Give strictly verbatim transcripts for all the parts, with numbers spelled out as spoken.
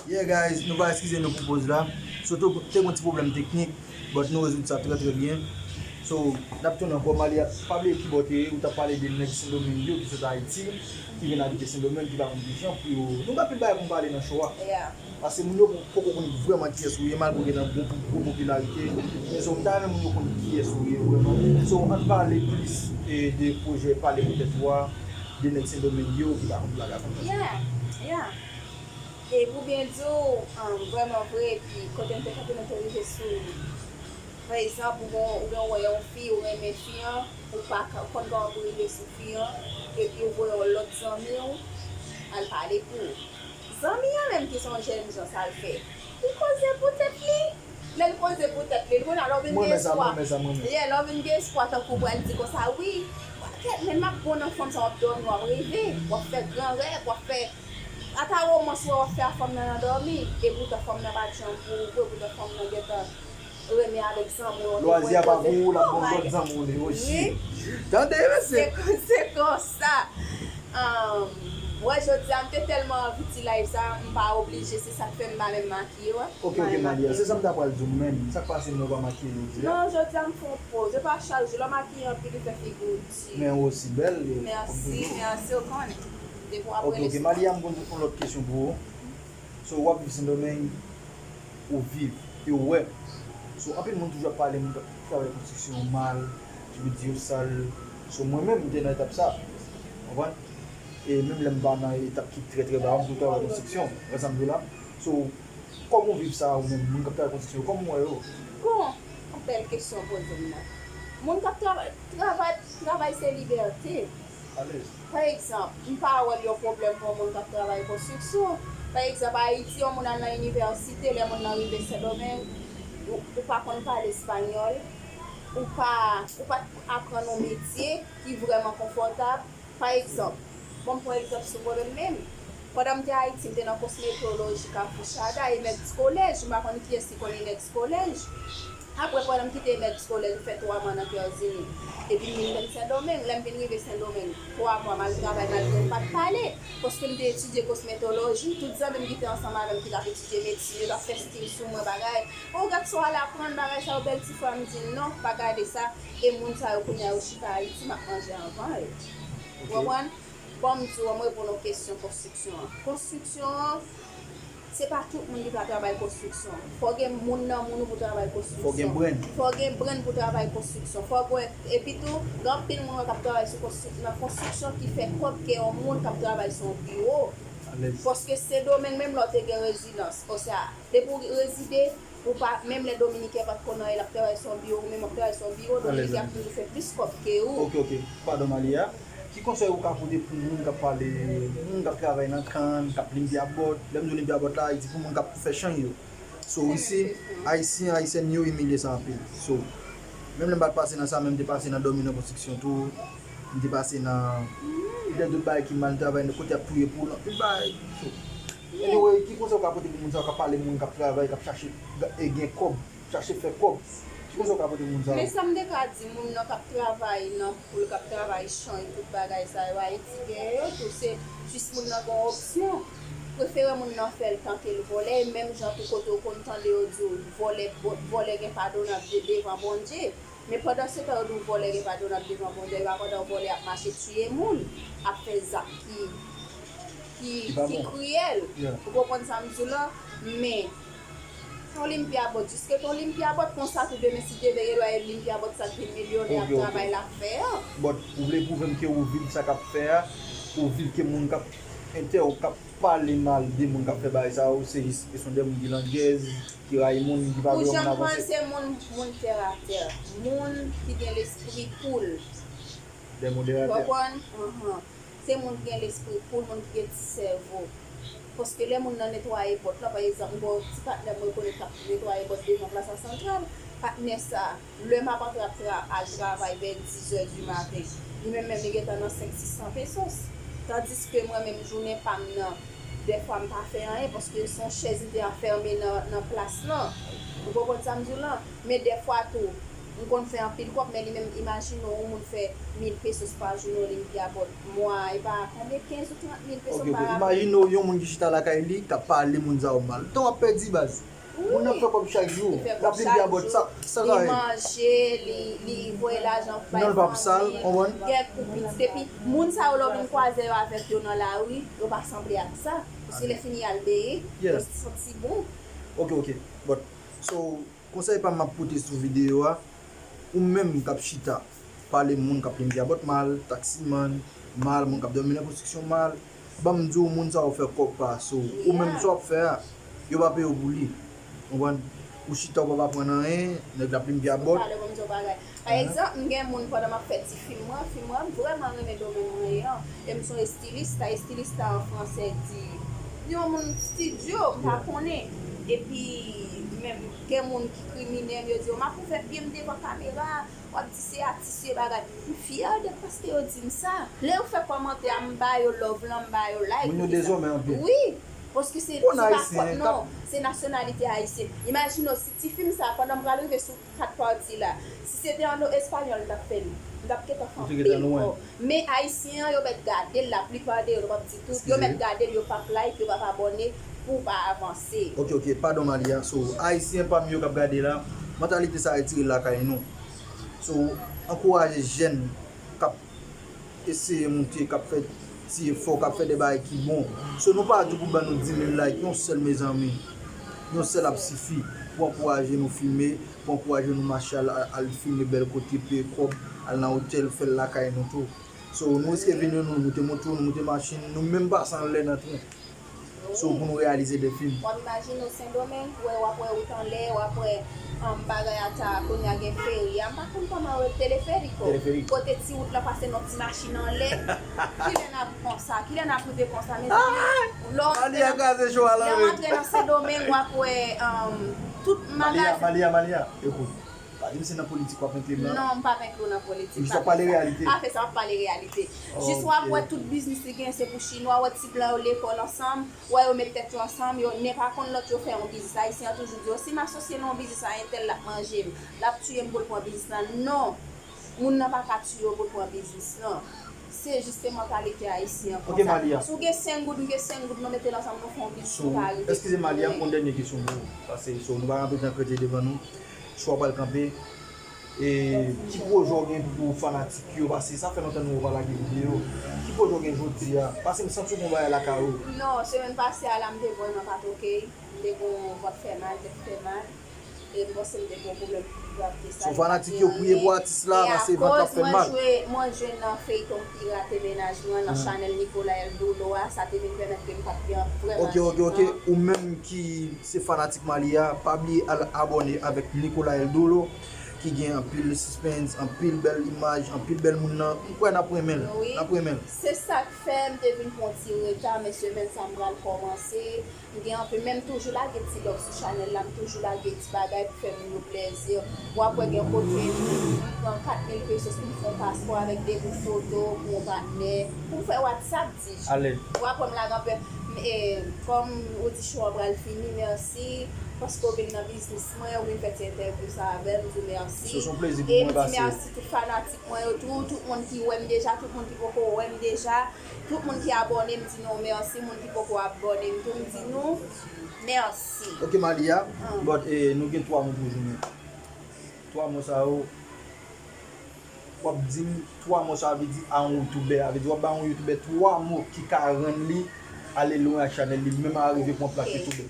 Yeah guys, nou va eskize nou pou poz la. Soto te gon ti pwoblèm teknik, but nou rezoud sa trè trè byen. So, n ap tounen ankò. Malia, pa bliye kibò te ye, ou t ap pale de nèg Sendomeng yo ki sot Ayiti, ki vin abite Sendomeng, ki pa konn kijan pou yo. Nou gen anpil bagay pou n pale nan show a. Paske moun yo poko konn vrèman kiyès ou ye, malgre w gen nan bon, gwo popilarite. Men so, m ta renmen moun yo konn kiyès ou ye vrèman. So, ann pale plis e, de pwojè Pale Pou Tèt Ou a, de nèg Sendomeng yo ki pa konn blaga konsa. Yeah, yeah. E pou byen di w, um, vrèman vre, epi kote m te kanpe, mwen te rive sou, pa egzanp, ou gen, ou gen wè yon fi, ou renmen fi an, ou pa ka, konn kòman pou rive sou fi an, epi ou voye yon lòt zanmi w al pale pou ou. Zanmi an menm ki se yon jènjan, sa l fè? Li koze pou tèt li. Lè l koze pou tèt li, kounye a lè w vin gen espwa. Yeah, lè w vin gen espwa tankou pral di konsa, wi, kèt, men m ap bon nan fanm sa, w ap dòmi, w ap reve, w ap fè gran rèv, w ap fè ata romans wè w ap fè a fanm nan nan dòmi, e poutan fanm nan pa t janm pou ou vre, poutan fanm nan gentan renmen avèk zanmi w, lwazi a pa pou ou, l ap bon lòt zanmi w li. Oh shit. Tande mesye. Se konsa. Wè, jodi a m te tèlman anvi ti live sa, m pa oblije, se sa k fè m pa menm makiye, wè. Ok, ok, Malia, se sa m ta pral di w menm. Sa k pase m wè w pa makiye jodi a? Non, jodi a m fè yon poz. E pa chak jou, lè w makiye anpil, ou fè figi w di. Men ou osi bèl, kòm toujou. Mèsi, mèsi, ou konnen. Depi w ap rele sou mwen. Ok, ok, Malia, m gon yon lòt kesyon pou ou. So, w ap viv Sendomeng, ou viv, e ou wè. So, anpil moun toujou ap pale moun k ap travay konstriksyon yo mal, ki vle di yo sal. So, mwen menm, m te nan etap sa, w konprann? E menm lè m pa nan etap ki trè, trè ba, m toujou travay konstriksyon, w wè sa m di w la? So, kòman w viv sa ou menm, moun k ap travay konstriksyon yo, kòman w wè yo? Bon, yon bèl kesyon w poze m nan. Moun k ap travay, travay, travay se libète. Alèz. Pa egzanp, m pa wè l yon pwoblèm pou yon moun k ap travay konstriksyon. Pa egzanp, Ayiti, yon moun al nan inivèsite, lè moun nan rive Sendomeng, ou, ou pa konn pale espanyòl, ou pa, ou pa t aprann yon metye ki vrèman konfòtab. Pa egzanp, bon, m pran egzanp sou mwen menm menm. Pandan m te Ayiti, m te nan kosmetoloji Kafou Chada, Emex Kolèj, m pa konn kiyès ki konn Emex Kolèj. Apre, pandan m kite Emex Kolèj, m fè twa mwa nan Kèzini. Epi m vin jwenn Sendomeng. Lè m vin rive Sendomeng, twa mwa, m al travay, malgre m pa t pale. Paske m te etidye kosmetoloji, tout zanmi m ki te ansanm avè m ki t ap etidye medsin, yo t ap fè stil sou mwen, bagay. O, gad sa w al aprann, bagay sa yo, bèl ti frè, m di non, pa gade sa. E moun sa yo, kounye a, yo chita Ayiti, m ap manje anvan yo. Ou konprann? Bon, m di w, m reponn yon kesyon konstriksyon an. Konstriksyon an, se pa tout moun ki ka travay konstriksyon. Fò w gen moun nan moun ou pou travay konstriksyon. Fò w gen brenn. Fò w gen brenn pou travay konstriksyon. Fò w gen, epi tou, gen anpil moun wè k ap travay sou konstrik-, nan konstriksyon ki fè kòb ke yon moun k ap travay sou yon biwo. Alèz. Paske Sendomeng, menm lè w te gen rezidans, osea, depi w rezide, ou pa, menm lè Dominiken pa t konn anyen, l ap travay sou yon biwo, ou menm w ap travay sou yon biwo, Dominiken ap toujou fè plis kòb ke ou. Ok, ok. Padon, Malia. Ki konsèy ou ka pote pou moun k ap pale, moun k ap travay nan kann, k ap limpya bòt? Lè m di w limpya bòt la, e di pou moun k ap fè chanj yo. So, isi, Ayisyen, Ayisyèn yo imilye sa anpil. So, menm lè m pa t pase nan sa, men m te pase nan dòmi nan konstriksyon tou. M te pase nan de dòt bagay ki mal travay, nan kote y ap touye poul, anpil bagay. So, anyway, ki konsèy ou ka pote pou moun sa yo k ap pale moun k ap travay, k ap chache ga-, e gen kòb, chache fè kòb? Ki konsèy ou ka pote pou moun sa yo? Men sa m te ka di moun nan k ap travay nan poul, k ap travay chan, e tout bagay sa yo, Ayiti genyen yo tou, se jis moun nan gen yon opsyon. Prefere moun nan fè l tanke l vòlè, e menm jan tou kote w konn tande yo di w vòlè, vòlè gen padonab de-, devan Bondye. Men pandan se tan yo di w vòlè gen padonab devan Bondye, e pa pandan vòlè ap mache tiye moun, ap fè zak ki, ki, ki kriyèl. Ou konprann sa m di w la? Men, se yon limpya bòt, jiske se yon limpya bòt, konsa tou demen si Dye vle gen dwa e limpya bòt sa k vin milyonè ap travay l ap fè an. But ou vle pwouve m ke ou viv sa k ap fè a, ou viv ke moun k ap entè-, k ap pale mal de moun k ap fè bagay sa yo, se jis, se de moun ki landjèz, ki rayi moun, ki pa vle wè moun avanse. Pou jan m panse moun, moun tè a tè, moun ki gen lespri poul. Des modérateurs. Konprann? Ahan. Se moun ki gen lespri poul, moun ki gen ti sèvo. Paske lè moun nan netwaye pòt la, pa egzanp, m gen yon ti patnè m rekonèt k ap netwaye pòt devan Plaza Central, patnè sa, lè m ap antre ap tra-, al travay vè dizè di maten, li menm menm li gentan nan senk, sis san pesos. Tandiske mwen menm, jounen pa m nan, dèfwa m pa fè anyen, paske se yon chèz li te anfèmen nan, nan plas lan. Ou konprann sa m di w lan? Men dèfwa tou, M konn fè anpil kòb, men li menm, imajine w, yon moun fè mil pesos pa jou nan Olympia, but mwa, e pa konbyen, kenz ou trant mil pesos Ok, ok. pa rapò. Imajine w yon moun ki chita lakay li, k ap pale moun sa yo mal. Tan w ap pèdi, baz. Moun nan fè kòb chak jou. Li fè L ap kòb Olympia, chak but jou. sa, sa Li sa ye. Manje, li, li voye lajan bay Non, l p ap sal, fanmi, konprann? Gen koup pitit, epi moun sa yo, lè w vin kwaze yo avèk yo nan lari, yo pa sanble ak sa. Paske lè fini y al beye, yo Yes. santi bon. Ok, ok. But, so, konsèy pa m m ap pote sou videyo a, ou menm k ap chita, pale moun k ap Olympia, but mal, taksiman, mal, moun k ap dòmi nan konstriksyon mal, ban m di w, moun sa yo fè kòb pa sou ou. Ou menm sa w ap fè a, yo pa peye w pou li. Konprann? Ou chita, ou p ap aprann anyen, nèg la Olympia, but Pale ban m di w bagay. Pa egzanp, m gen moun pandan m ap fè ti fim mwen, fim mwen, m vrèman renmen domèn mwen ye an. E m se yon estilista, estilista an fransè di, di yon moun stidyo, m pa konnen. Epi, menm gen moun ki kriminèl, yo di yo, m ap ouvè pye m devan kamera, w ap di se atis yo bagay. M fyè de paske yo di m sa. Lè yo fè kòmantè a, m ba yo love lan, m ba yo like. Moun yo dezòmè anpil. Wi, paske se Bon, se pa Ayisyen, fòt non, se nasyonalite ayisyen. Imajine w, si ti fim sa, pandan m pral rive sou kat pati la, si se te an espanyòl, m t ap fè l. M t ap gentan fè Ou te anpil gentan lwen. Kò. Men ayisyen an, yo mèt gade l, laplipa de yo, nou p ap di tout, yo Eskize. Mèt gade l, yo p ap like, yo p ap abòne pou w pa avanse. Ok, ok, padon Malia. So, ayisyen pami yo k ap gade la, mantalite sa retire l lakay nou. So, ankouraje jèn k ap eseye moute, k ap fè ti efò, k ap fè de bagay ki bon. So, nou pa di pou ban nou dis mil like, yon sèl mezanmi. Yon sèl ap sifi pou ankouraje nou filme, pou ankouraje nou mache al, al filme bèl kote, peye kòb, al nan otèl, fè l lakay nou tou. So, nou riske vini, nou moute moto, nou moute machin, nou menm pase anlè nan tren. So, pou nou reyalize de fim. W ap imajine w Sendomeng, w ap wè wout anlè, w ap wè um, bagay ata, kounye a gen feri a, m pa konn kòman yo rele teleferiko. Teleferik. Kote ti wout la pase nan ti machin anlè. Kilè n ap konsa? Kilè n ap rive konsa? Mezanmi, lè w Malia kraze cho a lè w lanmen. Antre nan Sendomeng, w ap wè um, tout Malia, magazin. Malia, Malia. Ekout, pa di m se nan politik w ap mennen m nan. Non, m p ap menkli w nan politik. Jis w ap pale reyalite. Pa fè sa, w ap pale reyalite. Jis w ap wè tout biznis li gen, se pou chinwa, w wè ti blan yo lekòl ansanm, w wè yo met tèt yo ansanm, yo nen pa konn lòt, yo fè yon biznis. Ayisyen an toujou di yo, si m asosye nan yon biznis a entèl, l ap manje m, l ap tiye m pou l pran biznis lan. Non! Moun nan pa ka tiye w pou l pran biznis lan. Se jis se mantalite ayisyen an Ok, konsa. Malia. Si w gen senk goud, m gen senk goud, nou mete l ansanm, nou fè yon biznis, So, nou ka rive. Eskize Malia, m gon dènye kesyon pou ou. Paske so, nou pa rantre nan kredi devan nou. Cho a pral kanpe. E ki pwojè w gen pou fanatik yo? Paske sa fè lontan nou pa lage videyo. Ki pwojè w gen jodi a? Paske m santi w gon bagay lakay ou. Non, semèn pase a la, m te vrèman pa t ok. M te gon vant fè mal, tèt fè mal. E m panse m te gon pwoblèm pi grav ke sa. So, fanatik yo priye pou atis la, paske vant ap fè mal. Mwen jwe, mwen jwe nan feyton Pirate Mennaj mwen, nan chanèl Nicolas El Dolo a, sa te vin pèmèt ke m pa t gen vrèman Ok, ok, ok. Ou menm ki se fanatik Malia, pa bliye al abòne avèk Nicolas El Dolo, ki gen anpil suspense, anpil bèl imaj, anpil bèl moun nan. M kwè n ap renmen l. N ap renmen l. Se sa k fè m te vin pran ti reta, men semèn sa m pral kòmanse. M gen anpil, men m toujou lage ti love sou chanèl la, m toujou lage ti bagay pou fè moun yo plèzi. W ap wè gen kote m pran kat mil pesos pou m fè yon paspò avèk de bout foto pou yon patnè, pou m fè WhatsApp di. Alèz. W ap wè m lage anpil, e, kòm ou di show an pral fini, mèsi, paske w vin nan biznis mwen, ou vin fè ti entèvyou sa avè m, m di w mèsi. Se yon plezi pou mwen pase. E m di mèsi tout fanatik mwen yo tou, tout moun ki wè m deja, tout moun ki poko wè m deja. Tout moun ki abòne, m di nou mèsi. Moun ki poko abòne, m tou, m di nou mèsi. Ok, Malia, but eh, nou gen twa mo pou jounen. Twa mo sa yo, w ap di m, twa mo sa yo vle di a yon youtubè, a vle di w ap ba yon youtubè twa mo ki ka rann li ale lwen ak chanèl li, menm a rive pou yon plak youtubè.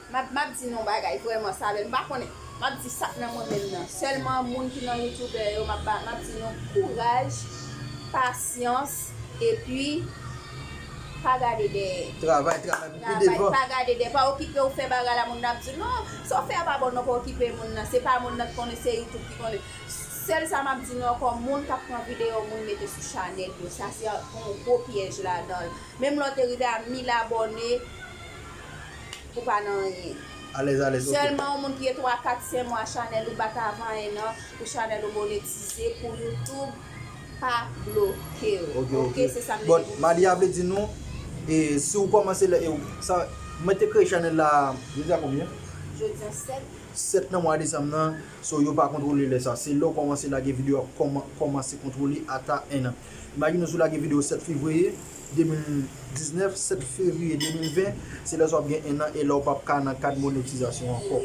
M ap, m ap di nou yon bagay vrèman, sa bèl. M pa konnen. M ap di sa k nan mwen menm nan. Sèlman moun ki nan youtubè yo, m ap ba, m ap di nou kouraj, pasyans, epi pa gade dèyè. Travay, travay pou pi devan. Pa gade dèyè. Pa okipe w fè bagay la, moun nan ap di non, sa w fè a pa bon, non, pa okipe moun nan. Se pa moun nan k konnen, se YouTube ki konnen. Sèl sa m ap di nou ankò, moun k ap pran videyo moun mete sou chanèl yo, sa se yon gwo pyèj ladan l. Menm lè w te rive a mil abòne, ou pa nan anyen. Alèz, alèz, ok. Sèlman yon moun ki gen twa, kat, senk mwa chanèl ou bat avan en an, pou chanèl ou monetize, pou YouTube pa bloke w. Ok, ok. Se sa m te gen pou m di. Malia vle di nou, e si w kòmanse lè, e w, sa, mwen te kreye chanèl la, jodi a konbyen? Jodi an sèt. Sèt nan mwa desanm nan, so yo pa kontwole lè sa. Se lè w kòmanse lage videyo a, kòman, kòmanse kontwole ata en an. Imajine w si w lage videyo sèt fevriye de mil diznèf, sèt fevriye de mil ven, se lè sa w ap gen en an e lè w p ap ka nan kad monetizasyon ankò.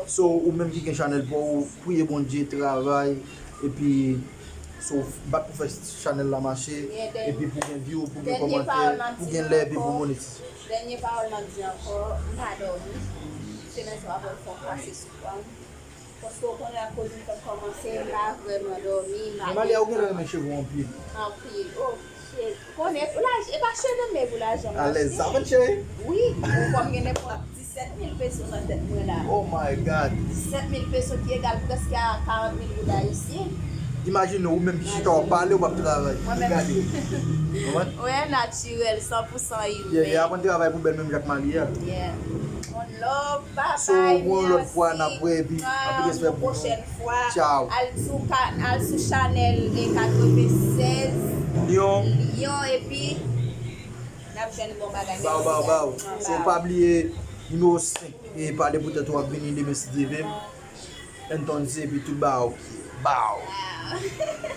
So, ou menm ki gen chanèl pa w, priye Bondye, travay, epi so, bat pou fè chanèl la mache, epi pou gen view, pou gen kòmantè, pou gen lè, epi pou monetize. Dènye pawòl m ap di ankò, m pa dòmi. Se lè sa w ap wè fòm pase sou kò m. Paske w konnen akoz m fèk kòmanse, m pa vrèman dòmi, m pa... Men Malia, ou genlè renmen cheve w anpil. Anpil, oh, shit. Ou konnen, ou laj, e pa cheve m, men pou lajan m achte. Alèz, sa vant cheri? Wi, ou konn gen nenpòt disèt mil peso nan tèt mwen la. Oh my God. Disèt mil peso ki egal prèske a karant mil goud ayisyen. Imajine w, ou menm ki chita w ap pale, ou p ap travay. Mwen menm. Gade. Konprann? Mwen natirèl, san pou san imen. Yeah, yeah, aprann travay pou bèl menm jan k Malia. Yeah. One love, bye bye, merci. So, yon lòt fwa, n ap wè, epi anpil respè pou nou. Pwochèn fwa. Ciao. Al sou ka-, al sou chanèl e katreven sèz Lyon. Lyon, epi n ap jwenn bon bagay. Bow, bow, bow. So, pa bliye, nimewo senk, e pale pou tèt ou ap vini demen si Dye vle. Entonces, epi tout ba ok. Bow. Bow.